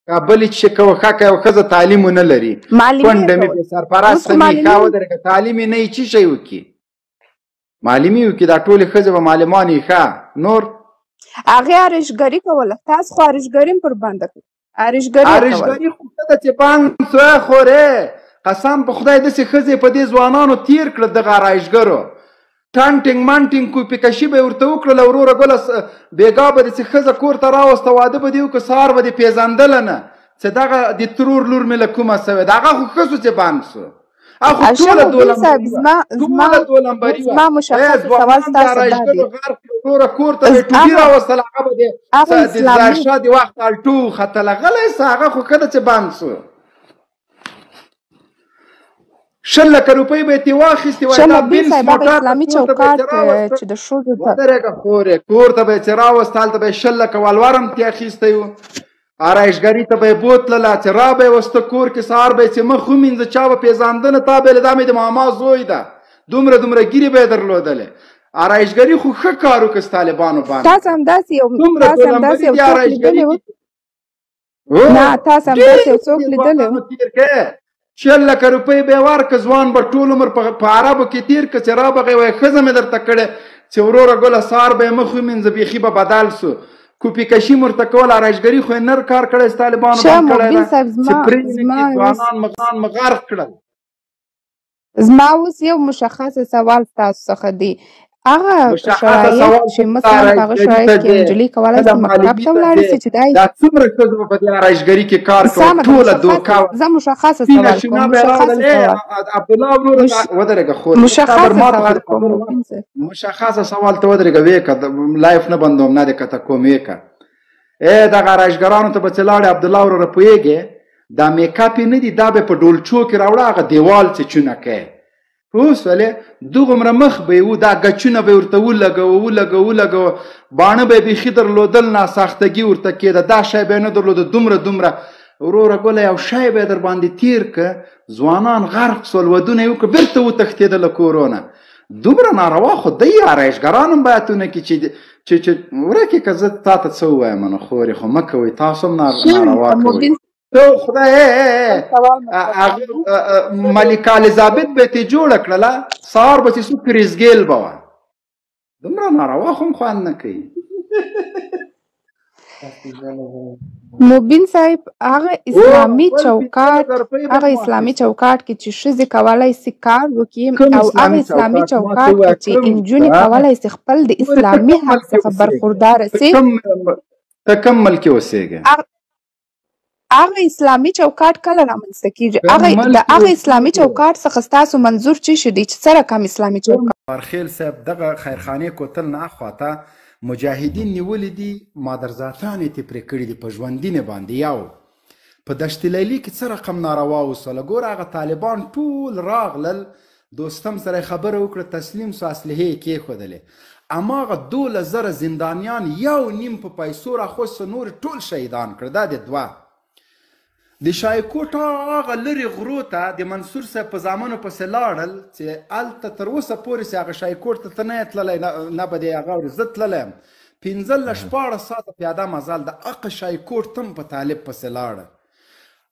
بلې چې کوه ښه که یو ښځه تعلیم ونه لري، کونډه مې بې سرپرسته مې، ښه ودرېږه، تعلیم یې نه وي، څه شی وکړي؟ معلمي وکړي. دا ټولې ښځې به معلمانې وي. ښه نور هغې آرایشګري کوله، تاسو خو آرایشګري هم پر بنده کړه. آرایشګري یې کوله. آرایشګري خو ښه ده چې بند سوه خورې، قسم په خدای داسې ښځې په دې ځوانانو تېر کړه، دغه آرایشګرو ټانټینګ مانټینګ کوپي کشي به یې ورته وکړله. وروره ګله، بېګا به دې چې ښځه کور ته راوسته، واده به دې وکړه، سهار به دې پېژندله نه چې دغه د ترور لور مې له کومه سوې ده. هغه خو ښه سو چې بند سو. هغه خو ټوله دولمبري وه، ټوله دولمبري وه. زما مشخص سوال ستاسو دا دی، وروره کور ته به ټوډي راوستله، هغه به دې د ظاهرشاه د وخت الټو وختله. غلی سه، هغه خو ښه ده چې بند سو. 20 لکه روپۍ به یې ترې واخیستې، وایي دا بنز موټر اسلامي چوکاټ چې د ښځو ته ودرېږه خورې، کور ته به یې چې راوسته هلته به یې 20 لکه ولور هم ترې اخیستی و، آرایشګري ته به یې بوتلله، چې را به یې وسته کور کې، سهار به یې چې مخ ومینځه، چا به پېژاندنه، تا به یې دا مې د ماما زوی ده، دومره دومره ږیرې به یې درلودلې. آرایشګري خو ښه کار وکړ طالبانو باندې. تاسو همداسې یو تاسو همداسې یو څوک لیدلی و؟ نه، تاسو همداسې یو څوک لیدلی و؟ 20 لکه روپۍ به یې ورکړه، ځوان به ټول عمر په عربو کې تېر کړه، چې رابغی وایي ښځه مې درته کړې، چې وروره ګله سهار به یې مخ ومینځه، بیخي به بدل سو. کوپي کشي مې ورته کوله، آرایشګري خو یې نر کار کړی، چې طالبانو بند کړی ده، چې پرې یې نه کړي، ځوانان مغان مغرق کړل. زما اوس یو مشخص سوال ستاسو څخه دی. هغه شرایط چې مثلا په هغه شرایط کې نجلۍ کولای شي مکتب ته ولاړه شي، چې دا څومره ښځو په دې آرایشګري کې کار کوي، ټوله دوکه وه. زه مشخصه سوال کوم، مشخصه سوال. عبدالله وروره ودرېږه خور، مشخصه سوال کوم، مشخصه سوال ته ودرېږه. ویې که live نه بندوم، نه دې کته کوم، ویې که. ای دغه آرایشګرانو ته به چې لاړې عبدالله وروره، پوهېږې دا میکاپ یې نه دي، دا به په ډولچو کې راوړه، هغه دیوال چې چونه کوي، پوه سولې، دغومره مخ به یې و، دا ګچونه به یې ورته ولګوه ولګوه ولګوه، باڼه به یې بیخي درلودل، ناساختګي ورته کېده، دا شی به یې نه درلوده، دومره دومره. وروره ګله یو شی به یې در باندې تېر که، ځوانان غرق سول، ودونه یې وکړه، بېرته وتښتېده له کورونه. دومره ناروا خو دی آرایشګران هم باید ونه کړي چې چې ورکې. که زه تا ته څه ووایم نو خورې خو مه کوئ، تاسو هم ناروا کوئ. ته خدای ملکه الیزابت به ترې جوړه کړله، سهار به چې څوک کریزګیل به وه. دومره ناروا خو هم خوند نه کوي. مبین صاحب، هغه اسلامي چوکاټ، هغه اسلامي چوکاټ کې چې ښځې کولای سي کار وکړي، او هغه اسلامي چوکاټ کې چې نجونې کولای سي خپل د اسلامي حق څخه برخورداره سي. ته کوم ملک کې اوسېږې؟ هغه اسلامي چوکاټ کله رامنځته کیږي؟ هغه د هغه اسلامي چوکاټ څخه ستاسو منظور څه شی دی، چې څه رقم اسلامي چوکاټ؟ خیل صاحب دغه خیرخانې کوتل نه اخواته مجاهدین نیولي دي، مادرزاتان یې ترې پرې کړي دي په ژوندینې باندې. یو په دشت لیلي کې څه رقم ناروا وسوله، ګوره هغه طالبان ټول راغلل، دوستم سره خبره وکړه، تسلیم سو، اسلحې یې کېښودلې، هماغه 12,000 زندانیان یو نیم په پیسو راخوست، نور ټول شهیدان کړه. دا د دوه د شایکوټ هغه لرې غرو ته د منصور صاحب په زامنو پسې لاړل، چې هلته تر اوسه پورې چې هغه شایکوټ ته ته نه یې تللی، نه به دې هغه اوري، زه تللی یم، 15 16 ساعته پیاده مزل د هغه شایکوټ ته هم په طالب پسې لاړه،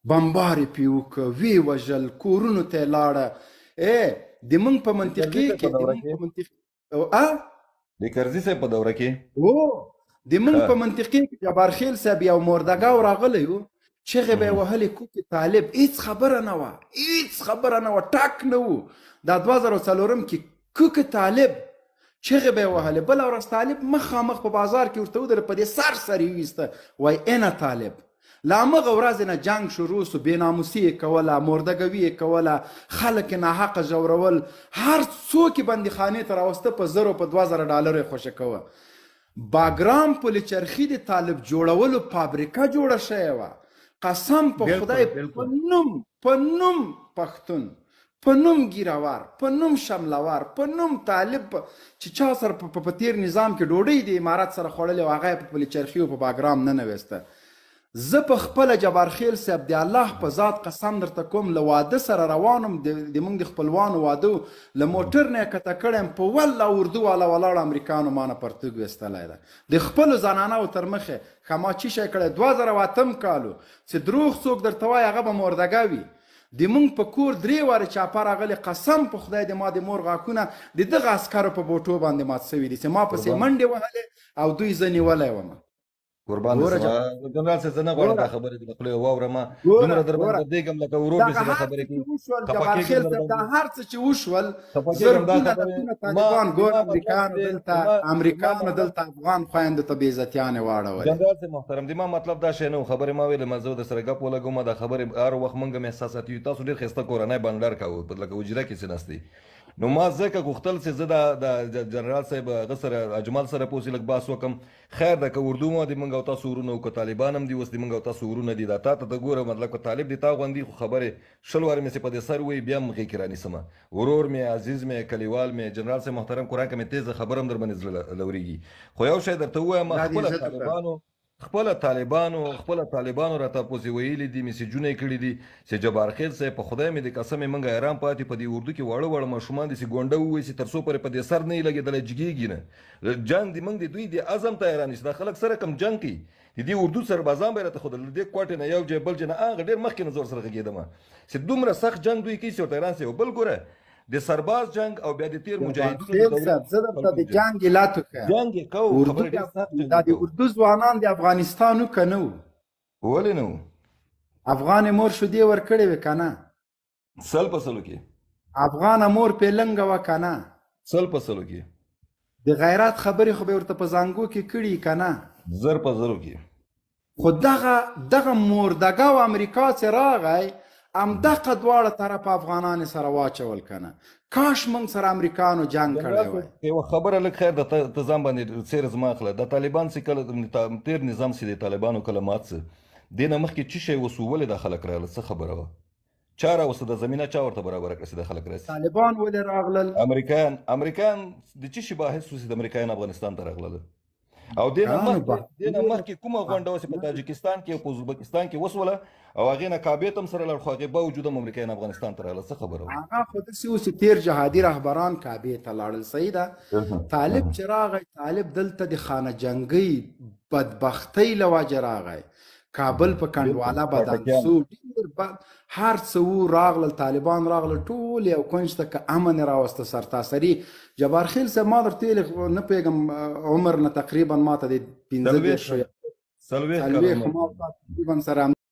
بمبار یې پرې وکړه، ویې وژل، کورونو ته یې لاړه. د موږ په منطقې کې د کرزي صاحب په دوره کې، د موږ په منطقې کې جبارخیل صاحب یو مردګاو راغلی و، چغې به یې وهلې، کوکې طالب، هیڅ خبره نه وه، هیڅ خبره نه وه، ټک نه و. دا 2004 کې کوکې طالب چغې به یې وهلې، بله ورځ طالب مخامخ په بازار کې ورته ودرېد، په دې سر سر یې وویسته، وایي اینه طالب. له همغه ورځې نه جنګ شروع سو، بېناموسي یې کوله، مردګوي یې کوله، خلک یې ناحقه ژورول، هر څوک یې بندیخانې ته راوسته په 1,000 په 2,000 ډالرو یې خوشې کوه. باګرام پل چرخي د طالب جوړولو فابریکه جوړه شوې وه. قسم په خدای، په نوم پښتون، په نوم ګیراوار، په نوم شملوار، په نوم طالب، چې چا سره په تیر نظام کې ډوډۍ د امارت سره خوړلې وه، هغه یې په پل چرخي او په باګرام ننوېسته. زه په خپله جبارخیل صاحب د الله په ذات قسم درته کوم، له واده سره روان وم، د موږ د خپلوانو واده و، له موټر نه یې کته کړی یم، په والله اردو والا ولاړ امریکانو مانه پرتوګ ویستلی ده د خپلو زنانو تر مخې. ښه ما چی شی کړی؟ 2008 کال و، چې دروغ څوک درته وایي هغه به مردګه وي. د مونږ په کور 3 وارې چاپه راغلې، قسم په خدای د ما د مور غاښونه د دغه عسکرو په بوټو باندې مات سوي دي چې ما پسې منډې وهلې او دوی زه نیولی وم. قربان دې سم جنرال صاحب، زه نه غواړم دا خبرې دې له خولې واورم، دومره در باندې بدېږم لکه ورور مې چې دا خبرې کوي. جبارخېل صاحب دا هر څه چې وشول، زرګونه لکونه طالبان ګور امریکانو دلته، امریکانو دلته افغان خویندو ته بې عزتیانې واړولې. جنرال صاحب محترم، د ما مطلب دا شی نه و، خبرې ما ویلې، ما زه در سره ګپ ولګوم، دا خبرې هر وخت مونږ هم احساساتي یو. تاسو ډېر ښایسته کورنی بنډار کاوه، لکه حجره کې چې ناست. نو ما ځکه غوښتل چې زه د جنرال صاحب هغه سره اجمل سره پوسې لږ بحث وکم. خیر ده، که اردو مو د مونږ او تاسو ورونه او که طالبان هم دي اوس د مونږ او تاسو ورونه دي. دا تا ته ته ګوره، مطلب که طالب دي تا غوندي، خو خبرې 20 وارې مې چې په دې سر وایي بیا هم غېږ کې رانیسم. ورور مې، عزیز مې، کلیوال مې، جنرال صاحب محترم، قرآن که مې تېزه خبره هم در باندې زړه لورېږي، خو یو شی درته ووایم، خپله طالبانو راته پسې ویلي دي، میسجونه یې کړي دي چې جبارخیل صاحب په خدای مې د قسم یې مونږ حیران پاتې، په دې اردو کې واړه واړه ماشومان دي چې ګونډه ووایي چې تر څو پورې په دې سر نه یې لګېدلی جګېږي نه. جنګ دي مونږ د دوی د عزم ته حیران یو چې دا خلک سره کوم جنګ کوي. د دې اردو سربازان به یې راته ښودل، له دې کوټې نه یو ځای بل ځای نه، هغه ډېر مخکې نه زه ورسره غږېدم چې دومره سخت جنګ دوی کوي چې ورته حیران سي. بل ګوره د سرباز جنگ او بیا د تیر مجاهدینو زه درته د جنګ علت وښیم. جنګ یې کوو، خبره ډېر سخت جنګ دا د اردو ځوانان د افغانستان وو که نه وو؟ ولې نه وو؟ افغان مور شودې ورکړې وې که نه؟ 100 په 100 کې. افغان مور پیلنګه وه که نه؟ 100 په 100 کې. د غیرت خبرې خو به ورته په زانګو کې کړي که نه؟ 1000 په 1000 کې. خو دغه مردګه او امریکا چې راغی، همدغه دواړه طرف افغانان سره واچول کنه. کاش مونږ سره امریکانو جنگ کړی وای. یوه خبره لږ خیر ده، ته ځان باندې څېره زما اخله. د طالبان چې کله تېر نظام چې د طالبانو کله مات سه، دې نه مخکې څه شی وسو؟ ولې دا خلک راغله؟ څه خبره وه؟ چا راوسته؟ د زمینه چا ورته برابره کړه چې دا خلک راسي؟ طالبان ولې راغلل؟ امریکایان د څه شي باعث سو چې د امریکایان افغانستان ته راغلل؟ او دې نه مخکې کومه غونډه وه چې په تاجکستان کې او په ازبکستان کې وسوله او هغې نه کعبې ته هم سره لاړ، خو هغې باوجود هم امریکایان افغانستان ته راغله، څه خبره وه؟ هغه خو داسې و چې تېر جهادي رهبران کعبې ته لاړل. صحیح ده. طالب چې راغی، طالب دلته د خانه جنګۍ بدبختۍ له وجې راغی، کابل په کنډواله بدل سو، ډېر بد هر څه وو. راغلل طالبان، راغلل ټول یو کنج ته که امن یې راوسته سرتاسري. جبارخیل صاحب ما درته ویلي، نه پوهېږم عمر نه تقریبا ما ته د 35 تقریبا سره